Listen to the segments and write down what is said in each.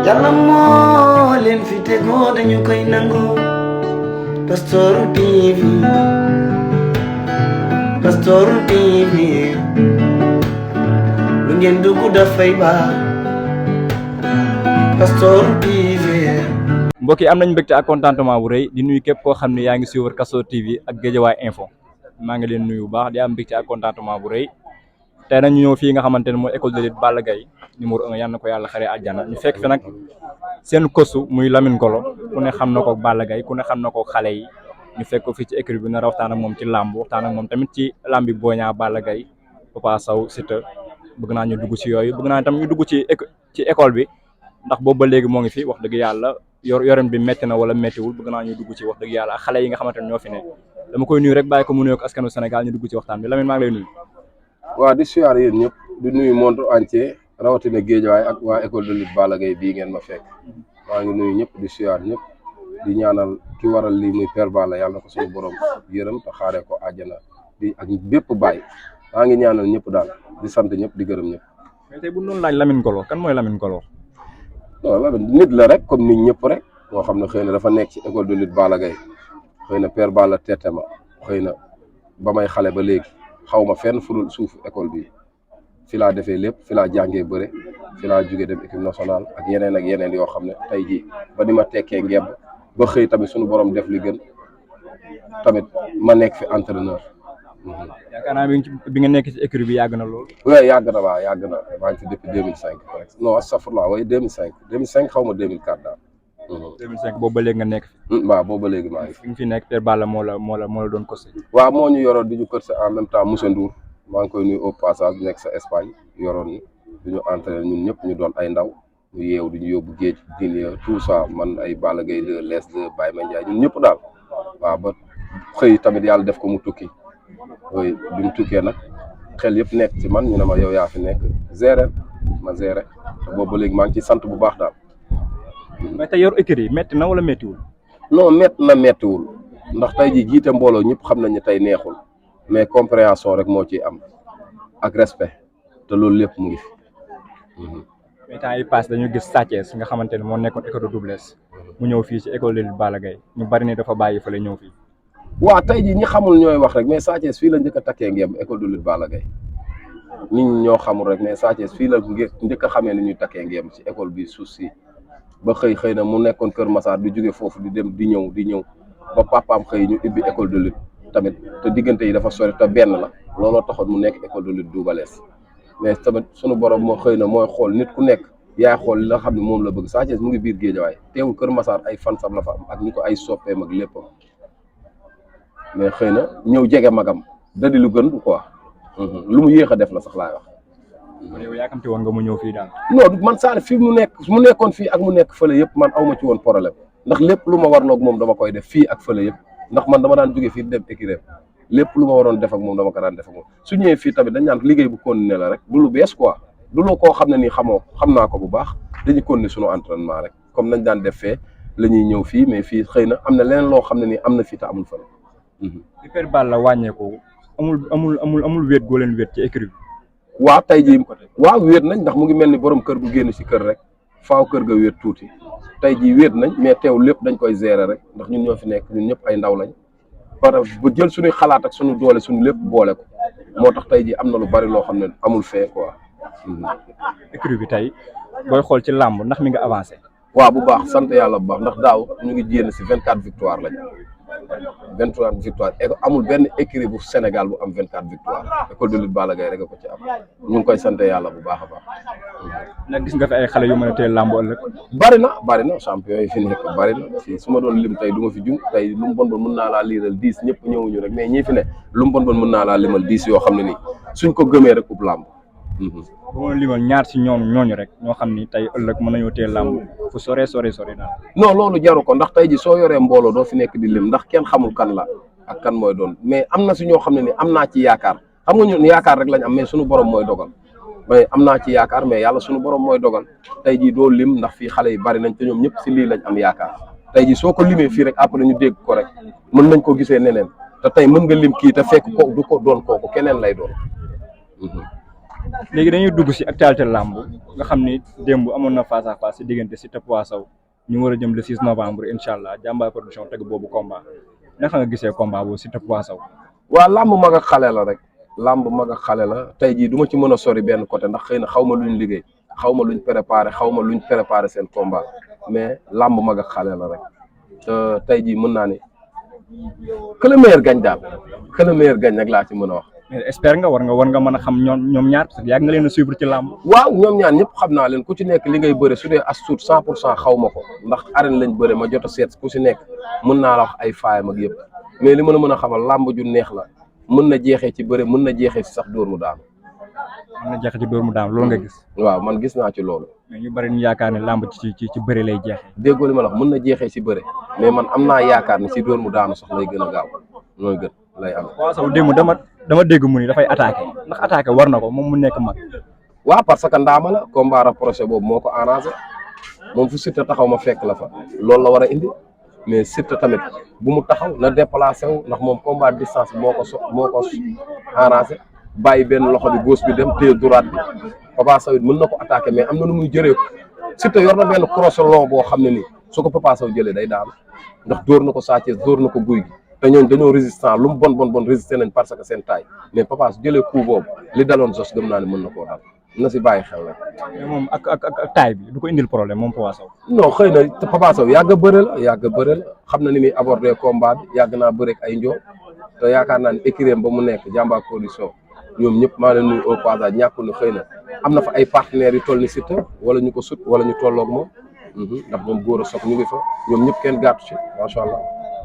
Yàlla moo leen fi tegoo dañu koy nangu Pastoor TV Pastoor TV lu ngeen dugg dafay baax Pastoor TV. mbokk yi am nañ mbégte ak contentement bu rëy di nuyu képp koo xam ne yaa ngi suivre Pastoor TV ak Guédiawaye Info maa ngi leen nuyu bu baax di am mbégte ak contentement bu rëy tey nag ñu ñëw fii nga xamante ne mooy école de lutte Balla Gaye numéro 1 yal na ko yàlla xaree àjjana ñu fekk fi nag seen kosu muy Lamine Golo ku ne xam na ko Balla Gaye ku ne xam na ko xale yi ñu fekk ko fii ci écurie bi nar a waxtaan ak moom ci làmb waxtaan ak moom tamit ci làmbi Boy Niang Balla Gaye Papa Sow Siteu bëgg naa ñu dugg ci yooyu bëgg naa tam ñu dugg ci école bi ndax boobu ba léegi moo ngi fi wax dëgg yàlla yoren bi métti na wala méttiwul bëgg naa ñu dugg ci wax dëgg yàlla ak xale yi nga xamante ne ñoo fi ne dama koy nuyu rek bàyyi ko mu nuyoog askanu Sénégal ñu dugg ci waxtaan bi Lamine maa ngi lay nuyu. waaw di siyaar yéen ñëpp di nuyu monde entier rawatina Guédiawaye ak waa école de lutte Balla Gaye bii ngeen ma fekk maa ngi nuyu ñëpp di siyaar ñëpp di ñaanal ki waral lii muy Père Balla yàlla na ko suñu borom yërëm te xaaree ko àjjana di ak bépp bàyyi maa ngi ñaanal ñëpp daal di sant ñëpp di gërëm ñëpp. mais tey bu ñu doon laaj Lamine Golo kan mooy Lamine Golo. non Lamine nit la rek comme nit ñëpp rek moo xam ne xëy na dafa nekk ci école de lutte Balla Gaye xëy na Père Balla tette ma xëy na ba may xale ba léegi xaw ma fenn furul suuf école bi fi laa defee lépp fi laa jàngee bëre fi laa jóge dem équipe nationale ak yeneen yoo xam ne tey jii ba ni ma tekkee ngemb ba xëy tamit suñu borom def li gën tamit ma nekk fi entraîneur. yaakaar naa bi nga nekk ci écurie bi yàgg na lool. oui yàgg na waaw yàgg na maa ngi fi depuis 2005 presque non astafurlah waaye 2005 xaw ma 2004 daal. 2005 boobu ba léegi nga nekk fi. waaw boobu ba léegi maa ngi fi. fi nga fi nekk Père Balla moo la doon costé. waaw moo ñu yoroon di ñu kër en même temps Moussa Ndour maa ngi koy nuyu au passage nekk sa Espagne yoroon ni du ñu entraîné ñun ñëpp ñu doon ay ndaw ñu yeew di ñu yóbbu géej dine tout ça man ay Balla Gaye de les de Baye Mandiaye ñun ñëpp daal waaw ba xëy tamit yàlla def ko mu tukki oui bi mu tukkee nag xel yëpp nekk ci man ñu ne ma yow yaa fi nekk gérer ma gérer te boobu ba léegi maa ngi ciy sant bu baax daal. mais tey yor écurie métti na wala méttiwul. non méttiwul ndax tey jii jiite mbooloo ñëpp xam nañ ne tey neexul mais compréhension rek moo ciy am ak respect te loolu lépp mu ngi fi. mais temps yi passe dañu gis Sa Thiès nga xamante ne moo nekkoon école de Double Less mu ñëw fii ci école de lutte Balla Gaye ñu bari ne dafa bàyyi fële ñëw fii. waaw tey jii ñi xamul ñooy wax rek mais Sa Thiès fii la njëkk a takkee ngemb école de lutte Balla Gaye nit ñi ñoo xamul rek mais Sa Thiès fii la njëkk a xamee ni ñuy takkee ngemb ci école bi suuf si ba xëy na mu nekkoon Kër Massar di jóge foofu di dem di ñëw ba papaam xëy ñu ubbi école de lutte tamit te diggante yi dafa sori te benn la looloo taxoon mu nekk école de lutte Double Less mais tamit sunu borom moo xëy na mooy xool nit ku nekk yaay xool li nga xam ne moom la bëgg Sa Thiès mu ngi biir Guédiawaye teewul Kër Massar ay fansam la fa am ak ñu ko ay soppeem ak léppam mais xëy na ñëw jege magam da di lu gën quoi lu mu yéex a def la sax laay wax. yow yaakamti woon nga mu ñëw fii daal. non man Sané fii mu nekkoon fii ak mu nekk fële yëpp man awma ci woon problème ndax lépp lu ma warloog moom dama koy def fii ak fële yëpp ndax man dama daan jóge fii dem écurie lépp lu ma waroon def ak moom dama ko daan def ak moom su ñëwee fii tamit dañ naan liggéey bu continuer la rek du lu bees quoi du lu koo xam ne nii xam naa ko bu baax dañuy continuer sunu entraînement rek comme nañ daan def fee la ñuy ñëw fii mais fii xëy na am na leneen loo xam ne nii am na fii te amul fële. di Père Balla wàññeeku amul wéet goo leen wéet ci écurie bi. waaw tey jii waaw wéet nañ ndax mu ngi mel ni borom kër gu génn ci kër rek faaw kër ga wéet tuuti tey jii wéet nañ mais teew lépp dañ koy gérer rek ndax ñun ñoo fi nekk ñun ñëpp ay ndaw lañ ba jël suñuy xalaat ak suñu doole suñu lépp boole ko moo tax tey jii am na lu bari loo xam ne amul fee quoi. écurie bi tey booy xool ci làmb ndax mi nga avancé. waaw bu baax sant yàlla bu baax ndax daaw ñu ngi jénn ci 24 victoire lañ 24 victoire amul benn écurie bu Sénégal bu am 24 victoire école de lutte Balla Gaye rek ko ci am ñu ngi koy sant yàlla bu baax a baax. nag gis nga fi ay xale yu mën a teel làmb ëllëg. bari na champion yi fi nekk bari na fii su ma doon lim tey du ma fi jum tey lu mu bon mën naa laa liiral 10 ñëpp ñëwuñu rek mais ñii fi ne lu mu bon mën naa laa limal 10 yoo xam ne nii suñ ko gëmee rek ub làmb. bu ma limal ñaar ci ñooñu rek ñoo xam ni tey ëllëg mën nañoo teel làmb fu sore daal. non loolu jaru ko ndax tey ji soo yoree mbooloo doo fi nekk di lim ndax kenn xamul kan la ak kan mooy doon mais am na si ñoo xam ne ni am naa ci yaakaar xam nga ñun yaakaar rek lañ am mais suñu borom mooy dogal mais am naa ci yaakaar mais yàlla suñu borom mooy dogal tey jii doo lim ndax fii xale yi bari nañ te ñoom ñëpp si lii lañ am yaakaar tey jii soo ko limee fii rek après ñu dégg ko rek mën nañ ko gisee neneen te tey mën nga lim kii te fekk ko du ko doon kooku keneen lay doon. léegi dañuy dugg si actualité làmb nga xam ni démb amoon na face à face si diggante Siteu Papa Sow ñu war a jëm le 6 novembre incha allah Jàmbaar production teg boobu combat naka nga gisee combat boobu Siteu Papa Sow. waa làmb mag ak xale la rek làmb mag ak xale la tey jii du ma ci mën a sori benn côté ndax xëy na xaw ma luñ liggéey xaw ma luñ préparé seen combat mais làmb mag ak xale la rek te tey jii mën naa ne que le meilleur gagne daal que le meilleur gagne nag laa ci mën a wax. mais espère nga war nga mën a xam ñoom ñaar parce que yàgg nga leen a suivre ci làmb. waaw ñoom ñaar ñëpp xam naa leen ku ci nekk li ngay bëre su dee as tuut 100% xaw ma ko ndax arène lañ bëre ma jot a seet ku ci nekk mën naa la wax ay faayam ak yëpp mais li mën a xamal làmb ju neex la mën na jeexee ci bëre mën na jeexee ci sax dóor mu daanu. mën na jeexee ci dóor mu daanu loolu nga gis. waaw man gis naa ci loolu. mais ñu bari ñu yaakaar ne làmb ci bëre lay jeexee. déggoo li ma la wax mën na jeexee ci bëre mais man am naa yaakaar ne ci dóor mu daanu sax lay gën a gaaw mooy gën lay am. Papa Sow démb dama dégg mu ni dafay attaqué ndax attaqué war na ko moom mu nekk mag. waaw parce que ndaama la combat rapproché boobu moo ko arrangé moom fu Siteu taxaw ma fekk la fa loolu la war a indi mais Siteu tamit bu mu taxaw na déplacé wu ndax moom combat distance moo ko arrangé bàyyi benn loxo bi gauche bi dem téye droite bi Papa Sow it mën na ko attaqué mais am na nu muy jëree ko Siteu yor na benn crochet long boo xam ne nii su ko Papa Sow jëlee day daanu ndax dóor na ko Sa Thiès dóor na ko Gouye Gui te ñooñu dañoo résistant lu mu bon résister nañ parce que seen taille mais Papa su jëlee coup boobu li daloon Zoss gëm naa ne mën na koo dal na si bàyyi xel rek. mais moom ak taille bi du ko indil problème moom Papa Sow. non xëy na te Papa Sow yàgg a bëre la xam na ni muy aborder combat bi yàgg naa bëre ak ay njool te yaakaar naa ne écurie ba mu nekk Jàmbaar production ñoom ñëpp maa leen nuyu au passage ñàkkul ne xëy na am na fa ay partenaires yu toll ni Siteu wala ñu ko sut wala ñu tolloog moom ndax ñoom góor a soog ñu ngi fa ñoom ñëpp kenn gàttu ci macha allah.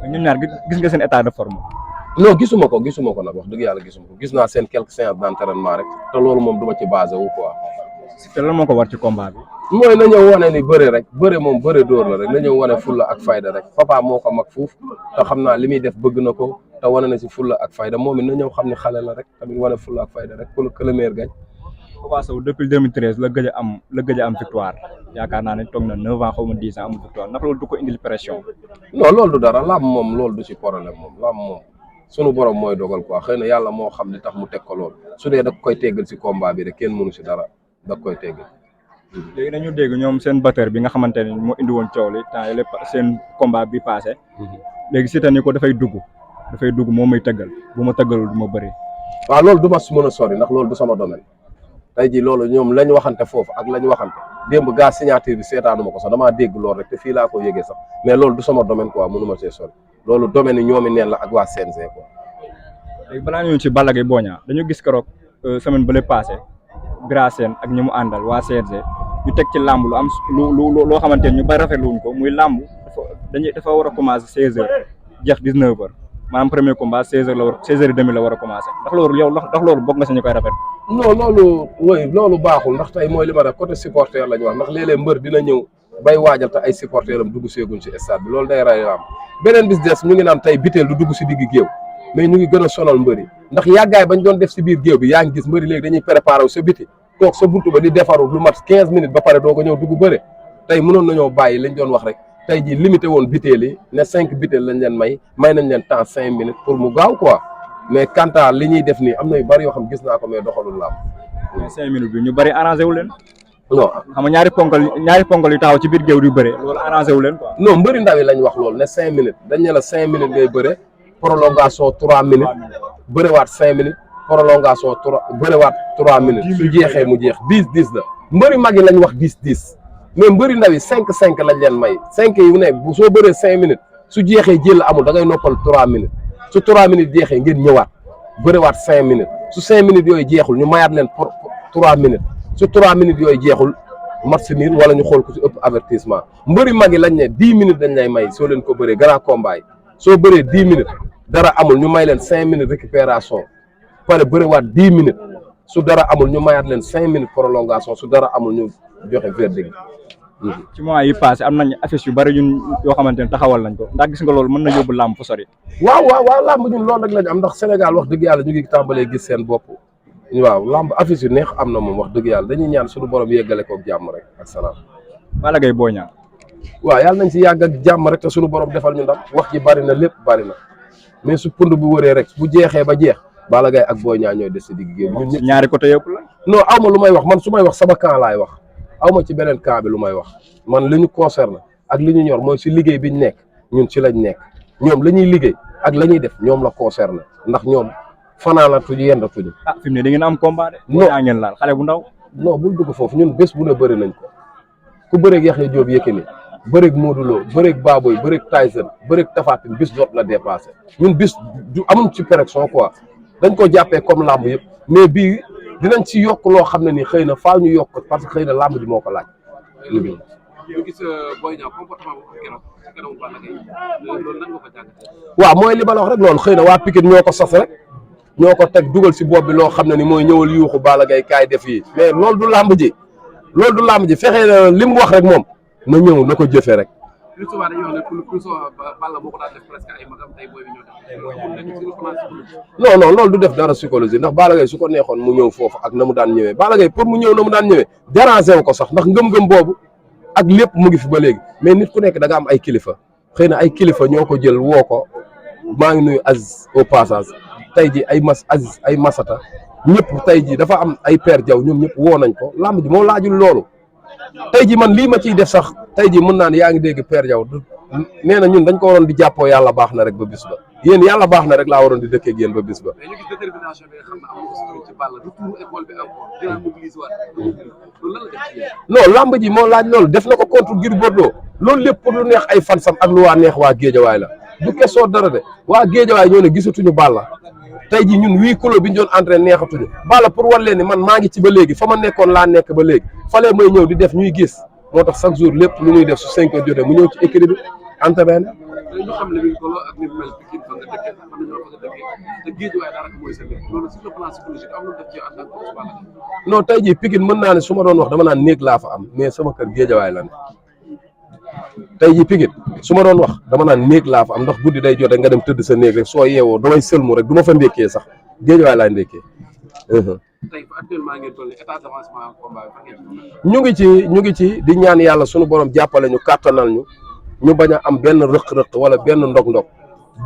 ñun ñaar gis nga seen état de forme. non gisuma ko nag wax dëgg yàlla gisuma ko gis naa seen quelques séances d'entraînement rek te loolu moom duma ci basé wu quoi. Siteu lan moo ko war ci combat bi. mooy na ñëw wane ni bëre rek bëre moom bëre dóor la rek na ñëw wane fulla ak fayda rek papa moo ko mag fuuf te xam naa li muy def bëgg na ko te wane na si fulla ak fayda moom it na ñëw xam ne xale la rek tamit wane fulla ak fayda rek pour que le meilleur gagne. Papa Sow depuis 2013 la gëj a am victoire yaakaar naa ne toog na 9 ans xaw ma 10 ans amul victoire ndax loolu du ko indil pression. non loolu du dara làmb moom loolu du ci problème moom sunu borom mooy dogal quoi xëy na yàlla moo xam li tax mu teg ko loolu su dee da koy teggal ci combat bi rek kenn mënu ci dara da koy teggal. léegi dañu dégg ñoom seen batteur bi nga xamante ne moo indi woon coow li temps yële seen combat bi passé. léegi Siteu ni ko dafay dugg moo may tëggal bu ma tëggalul du ma bëri. waaw loolu du ma mën a sori ndax loolu du sama domaine tey jii loolu ñoom lañ waxante foofu ak lañ waxante démb gaa signature bi seetaanuma ko sax damaa dégg loolu rek te fii laa ko yëgee sax mais loolu du sama domaine quoi mënu ma see sori loolu domaine yi ñoomi neen la ak waa CNG quoi. léegi balaa ñu ci Balla Gaye Boy Niang dañu gis keroog semaine bële passé Bira Sène ak ñi mu àndal waa CNG ñu teg ci làmb lu am loo xamante ne ñu bari rafetlu wuñ ko muy làmb dafa war a commencer 16h jeex 19h maanaam premier combat 16h30 la war a commencer ndax loolu bokk nga si ñu koy rafet. non loolu baaxul ndax tey mooy li ma def côté supporter la ñu wax ndax léeg-léeg mbër dina ñëw bay waajal te ay supporter am dugg seeguñ si stade bi loolu day ray làmb beneen bis des ñu ngi naan tey biteel du dugg si digg géew mais ñu ngi gën a sonal mbër yi ndax yàggaay bañ doon def si biir géew bi yaa ngi gis mbëri léegi dañuy préparé wu sa biti toog sa buntu ba di defaru lu mat 15 minutes ba pare doo ko ñëw dugg bëre tey mënoon nañoo bàyyi lañ doon wax rek tey ji limité woon biteel yi ne 5 biteel lañ leen may nañ leen temps 5 minutes pour mu gaaw quoi mais quant à li ñuy def nii am na yu bari yoo xam gis naa ko mais doxalul làmb. mais 5 minutes bi ñu bari arrangé wu leen. non xam nga ñaari ponkal yu taxaw ci biir géew di bëre loolu arrangé wu leen quoi. non mbëri ndaw yi lañ wax loolu ne 5 minutes dañ ne la 5 minutes ngay bëre prolongation 3 minutes bërewaat 5 minutes prolongation 3 minutes su jeexee mu jeex 10-10 la mbëri mag yi lañ wax 10-10 mais mbëri ndaw yi 5-5 lañ leen may 5 yi ne bu soo bëree 5 minutes su jeexee jël amul da ngay noppal 3 minutes su 3 minutes jeexee ngeen ñëwaat bërewaat 5 minutes su 5 minutes yooyu jeexul ñu mayaat leen pour 3 minutes su 3 minutes yooyu jeexul match nul wala ñu xool ku ci ëpp avertissement mbëri mag yi lañ ne 10 minutes dañ lay may soo leen ko bëree grand combat yi soo bëree 10 minutes dara amul ñu may leen 5 minutes récupération pare bëriwaat 10 minutes su dara amul ñu mayaat leen 5 minutes prolongation su dara amul ñu joxe verdict. ci mois yi passé am nañ affiche yu bari yoo xamante ne taxawal nañ ko ndax gis nga loolu mën na yóbbu làmb fu sori. waaw làmb ñun loolu rek lañ am ndax Sénégal wax dëgg yàlla ñu ngi tàmbalee gis seen bopp waaw làmb affiche yu neex am na moom wax dëgg yàlla dañuy ñaan suñu borom yeggale koog jàmm rek ak salaam. Balla Gaye Boy Niang. waaw yàlla nañ si yàgg ak jàmm rek te suñu borom defal ñu ndam wax ji bari na lépp bari na mais su pund bu wëree rek bu jeexee ba jeex Balla Gaye ak Boy Niang ñooy des si digg géew ñun ñëpp ñaari côté yëpp la. non aw ma lu may wax man su may wax sama camp laay wax aw ma ci beneen camp bi lu may wax man li ñu concerne ak li ñu ñor mooy si liggéey bi ñu nekk ñun ci lañ nekk ñoom la ñuy liggéey ak la ñuy def ñoom la concerne ndax ñoom fanaanatuñu yendatuñu. ah fi mu ne da ngeen am combat de. non yaa ngeen laal xale bu ndaw. non bul dugg foofu ñun bés bu ne bëri nañ ko ku bëreeg Yaxya Joob Yékini bëreeg Modou Lo bëreeg Baboy bëreeg Tyson bëreeg Tapha Tine bis doot la dépassé ñun bis du amuñ ci pression quoi dañ ko jàppee comme làmb yëpp mais bii dinañ ci yokk loo xam ne ni xëy na faaw ñu yokk parce que xëy na làmb ji moo ko laaj. ñu gis Boy Niang comportement bu keroog ci kanamu Balla Gaye loolu nan nga ko jàngatee. waaw mooy li ma la wax rek loolu xëy na waa Pikine ñoo ko sos rek ñoo ko teg dugal si bopp bi loo xam ne ni mooy ñëwal yuuxu Balla Gaye kaay def yi mais loolu du làmb ji loolu du làmb ji fexee na li mu wax rek moom na ñëw na ko jëfee rek. plus souvent dañuy wax ne plus souvent Balla moo ko daan def presque ay magam tey booy bi ñoo def. non loolu du def dara psychologie ndax Balla Gaye su ko neexoon mu ñëw foofu ak na mu daan ñëwee Balla Gaye pour mu ñëw na mu daan ñëwee déranger wu ko sax ndax ngëm-ngëm boobu ak lépp mu ngi fi ba léegi mais nit ku nekk da nga am ay kilifa xëy na ay kilifa ñoo ko jël woo ko maa ngi nuyu Aziz au passage tey ji ay Aziz ay Masata ñëpp tey ji dafa am ay Père Diaw ñoom ñëpp woo nañ ko làmb ji moo laajul loolu tey ji man lii ma ciy def sax tey ji mën naa ne yaa ngi dégg Père Diaw nee na ñun dañ ko waroon di jàppoo yàlla baax na rek ba bis ba yéen yàlla baax na rek laa waroon di dëkkee ak yéen ba bis ba. mais ñu gis détermination bi nga xam ne am na ci Balla retour école bi encore dina mobiliser waat loolu lan la def ci yéen. non lamb ji moo laaj loolu def na ko contre Gris Bordeaux loolu lépp pour lu neex ay fansam ak lu waa neex waa Géejawaay la du question dara de waa Géejawaay ñoo ne gisatuñu Balla tey ji ñun 8 kilos bi ñu doon entraîné neexatuñu Balla pour wan leen ni man maa ngi ci ba léegi fa ma nekkoon laa nekk ba léegi falee may ñëw di def ñuy gis moo tax chaque jour lépp lu ñuy def su 5 heures jotee mu ñëw ci écrit bi entraîné. ñu xam ne ko ak ni mel Pikine fa nga dëkkee am na ñoo fa nga dëkkee te Géejawaay daanaka mooy sa lépp loolu sur le plan psychologique am na def ci en tant que Balla Gaye. non tey jii Pikine mën naa ne su ma doon wax dama naan néeg laa fa am mais sama kër Géejawaay la ne tey jii Pikine su ma doon wax dama naan néeg laa fa am ndax guddi day jotee nga dem tëdd sa néeg rek soo yeewoo damay sëlmu rek du ma fa ndékkee sax Géejawaay laay ndékkee. tey actuellement ngeen toll état d'avancement combat bi ñu ngi ci di ñaan yàlla sunu borom jàppale ñu kàttanal ñu bañ a am benn rëq-rëq wala benn ndog-ndog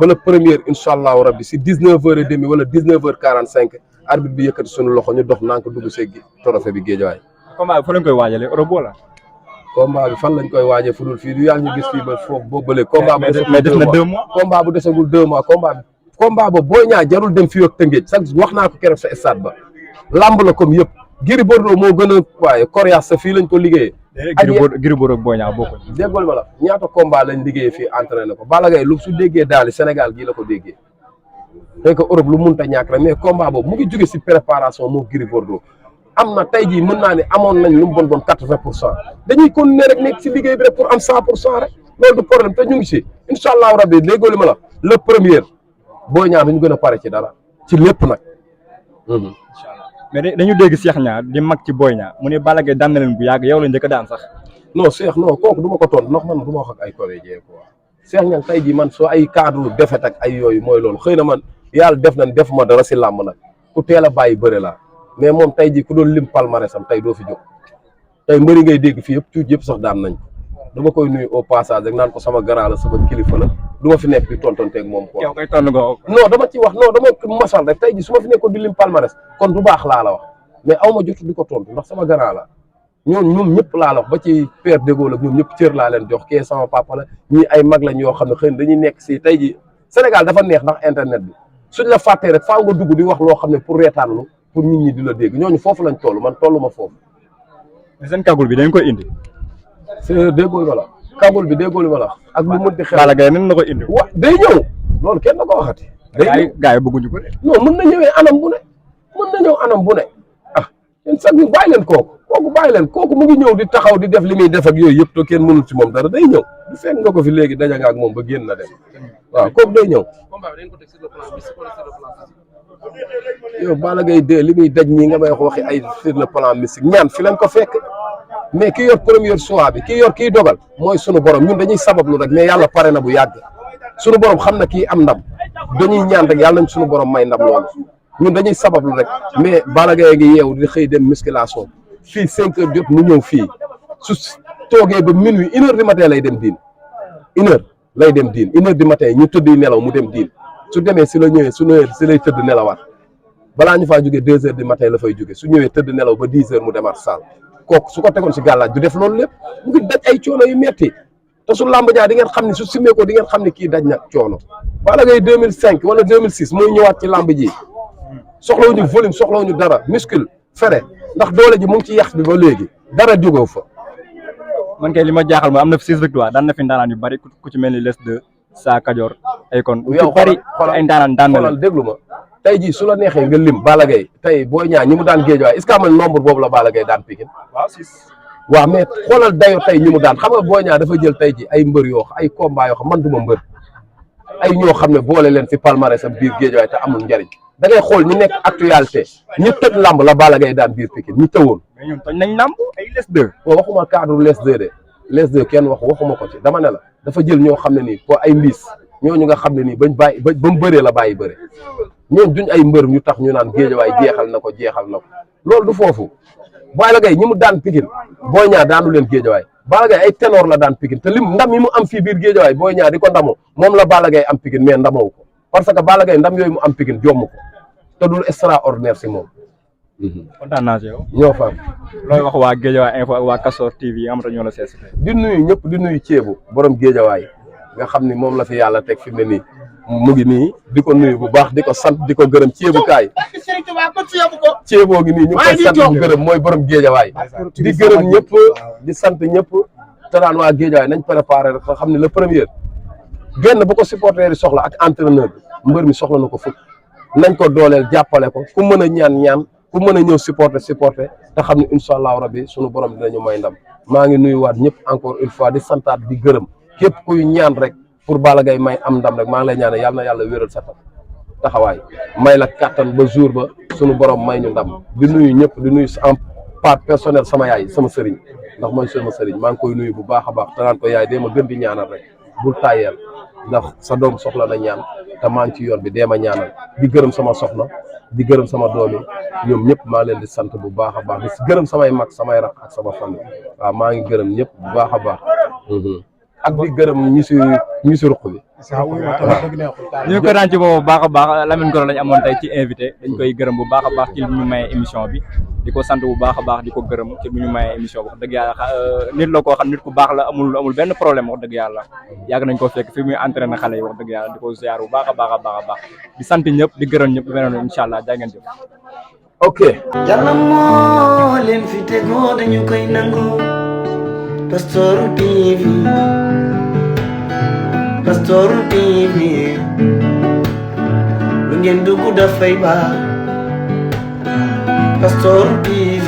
ba la première incha allahu rabbi si 19h30 wala 19h45 arbitre bi yëkkati sunu loxo ñu dox nank dugg seeg trophée bi Géejawaay. combat bi fa lañ koy waajalee Europe wala. combat bi fan lañ koy waajee fu dul fii du yàlla ñu gis fii ba foofu boo bëlee. combat bu desagul mais des na 2 mois. combat bu desagul 2 mois combat ba Boy Niang jarul dem fii ak Tëngéej sax wax naa ko keroog sa stade ba lamb la comme yëpp Gris Bordeaux moo gën a waaye coriace sa fii lañ ko liggéeyee. Gris Bordeaux ak Boy Niang bokkuñ. déggoo ma la ñaata combat lañ liggéeyee fii entraîné ko Balla Gaye lu su déggee daali Sénégal gii la ko déggee fekk Europe lu munta ñàkk rek mais combat boobu mu ngi jóge si préparation moo Gris Bordeaux am na tey jii mën naa ne amoon nañ lu mu bon 80% dañuy continuer rek nekk si liggéey bi rek pour am 100% rek loolu du problème te ñu ngi si incha allahu rabbi déggoo li ma la le premier Boy Niang dañu gën a pare ci dara ci lépp nag. mais dañu dégg Cheikh Niang di mag ci Boy Niang mu ne Balla Gaye daan na leen bu yàgg yow la njëkk a daan sax. non Cheikh non kooku du ma ko tontu ndax man du ma wax ak ay comédien quoi Cheikh Niang tey jii man soo ay cadre defet ak ay yooyu mooy loolu xëy na man yàlla def nañ def ma dara si làmb nag ku teel a bàyyi bëre laa mais moom tey jii ku doon lim palmarès am tey doo fi jóg tey mbëri ngay dégg fii yëpp tuuti yëpp sax daan nañ dama koy nuyu au passage rek naan ko sama grand la sama kilifa la du ma fi nekk di tontonteeg moom quoi. yow koy tontu nga non dama ci wax non dama masal rek tey jii su ma fi nekkoon di lim palmarès kon du baax laa la wax mais aw ma jotu di ko tontu ndax sama grand la ñoom ñëpp laa la wax ba ci père de Gaulle ak ñoom ñëpp cër laa leen jox kee sama papa la ñii ay mag lañ yoo xam ne xëy na dañuy nekk si tey jii Sénégal dafa neex ndax internet bi suñ la fàttee rek faaw nga dugg di wax loo xam ne pour reetaanlu pour nit ñi di la dégg ñooñu foofu lañ toll man tollu ma foofu. mais seen kagul bi dañ koy indi. c'est déggoo wala kagul bi déggoo wala ak lu mënti xew. Balla Gaye nan la ko indi. wa day ñëw loolu kenn da ko waxati. day ñëw gars yi bëgguñu ko de. non mën na ñëwee anam bu ne mën na ñëw anam bu ne ah yéen sax ñu bàyyi leen kooku bàyyi leen kooku mu ngi ñëw di taxaw di def li muy def ak yooyu yëpp te kenn mënul ci moom dara day ñëw bu fekk nga ko fi léegi daja nga ak moom ba génn na dem waaw kooku day ñëw. combat bi dañ ko teg sur le plan mystique wala sur le plan physique. yow Balla Gaye de li muy daj ñii nga may waxi ay sur le plan mystique ñaan fi lañ ko fekk mais ki yor premier choix bi ki yor kiy dogal mooy sunu borom ñun dañuy sabablu rek mais yàlla pare na bu yàgg sunu borom xam na kii am ndam dañuy ñaan rek yàlla nañ sunu borom may ndam loolu ñun dañuy sabablu rek mais Balla Gaye ngi yeewu di xëy dem musculation fii 5 heures jot mu ñëw fii su toogee ba minuit 1 heure du matin lay dem diin 1 heure lay dem diin 1 heure du matin ñu tëdd nelaw mu dem diin su demee si la ñëwee su ñëwee si lay tëdd nelawaat balaa ñu faa jóge 2 heures du matin la fay jóge su ñëwee tëdd nelaw ba 10 heures mu demaat salle kooku su ko tegoon si gàllaaj du def loolu lépp mu ngi daj ay coono yu metti te su làmb jaa di ngeen xam ne su simmee ko di ngeen xam ne kii daj na coono Balla Gaye 2005 wala 2006 mooy ñëwaat ci làmb ji soxlawuñu volume soxlawuñu dara muscle fere ndax doole ji mu ngi ci yax bi ba léegi dara jógoo fa. man kay li ma jaaxal mooy am na fi 6 victoire daan na fi ndaanaan yu bari ku ci mel ni les deux Sa Kajoor ay kon yow bari ay ndaanaan daan na xoolal déglu ma tey jii su la neexee nga lim Balla Gaye tey Boy Niang ñi mu daan Guédiawaye est-ce que am na nombre boobu la Balla Gaye daan Pikine waaw mais xoolal dayo tey ñi mu daan xam nga Boy Niang dafa jël tey ji ay mbër yoo ay combat yoo xam man du ma mbër ay ñoo xam ne boole leen fi palmarès am biir Guédiawaye te amul njariñ da ngay xool ñu nekk actualité ñi tëj lamb la Balla Gaye daan biir Pikine ñu tëwoon mais ñoom toj nañ lamb ay les deux waxuma cadre les deux de les deux kenn waxuma ko ci dama ne la dafa jël ñoo xam ne nii po ay mbiis ñooñu nga xam ne nii bañ bàyyi ba mu bëree la bàyyi bëre ñoom duñ ay mbër ñu tax ñu naan Guédiawaye jeexal na ko loolu du foofu Balla Gaye ñi mu daan Pikine Boy Niang daanu leen Guédiawaye Balla Gaye ay ténor la daan Pikine te lim ndam yi mu am fii biir Guédiawaye Boy Niang di ko ndamoo moom la Balla Gaye am Pikine mais ndamoo ko parce que Balla Gaye ndam yooyu mu am Pikine jomm ko te dul extraordinaire si moom. kontaan naa si yow. ñoo fa am. looy wax waa Guédiawaye info ak waa Castor TV yi nga xamante ñoo la seet si di nuyu ñëpp di nuyu ceebu borom Guédiawaye nga xam ni moom la fi yàlla teg fi mu ne nii mu ngi nii di ko nuyu bu baax di ko sant di ko gërëm ceebu kaay ceeboo ngi nii ñu ngi koy sant bu gërëm mooy borom Guédiawaye di gërëm ñëpp di sant ñëpp te daan waa Guédiawaye nañ préparé rek nga xam ne le premier genn bu ko supporter yi soxla ak entraîneur bi mbër mi soxla na ko fukk nañ ko dooleel jàppale ko ku mën a ñaan ku mën a ñëw supporter te xam ne incha allahu rabbi sunu borom dinañu may ndam maa ngi nuyuwaat ñëpp encore une fois di santaat di gërëm képp kuy ñaan rek pour Balla Gaye may am ndam rek maa ngi lay ñaanal yàlla na yàlla wéral sa taxawaay may la kattan ba jour ba sunu borom may ñu ndam di nuyu ñëpp di nuyu en part personnel sama yaay sama sëriñ ndax mooy sama sëriñ maa ngi koy nuyu bu baax a baax te naan ko yaay dee ma gën di ñaanal rek bul tàyyeel ndax sa doom soxla na ñaan te maa ngi ci yoon bi dee ma ñaanal di gërëm sama soxna di gërëm sama doom yi ñoom ñëpp maa leen di sant bu baax a baax di gërëm samay mag samay rak ak sama famille waaw maa ngi gërëm ñëpp bu baax a baax ak di gërëm ñi si ruq bi. ñu ko daan ci boobu bu baax a baax Lamine Golo lañ amoon tey ci invité dañ koy gërëm bu baax a baax ci li ñu maye émission bi di ko sant bu baax a baax di ko gërëm ci li ñu maye émission bi wax dëgg yàlla nit la koo xam nit ku baax la amul benn problème wax dëgg yàlla yàgg nañ ko fekk fi muy entraîné xale yi wax dëgg yàlla di ko ziar bu baax a baax a baax a baax di sant ñëpp di gërëm ñëpp beneen incha allah jaa ngeen jëf. ok. Yàlla moo leen fi tegoo dañu koy nangu Castor TV Castor TV lu ngeen dugg dafay baax Castor TV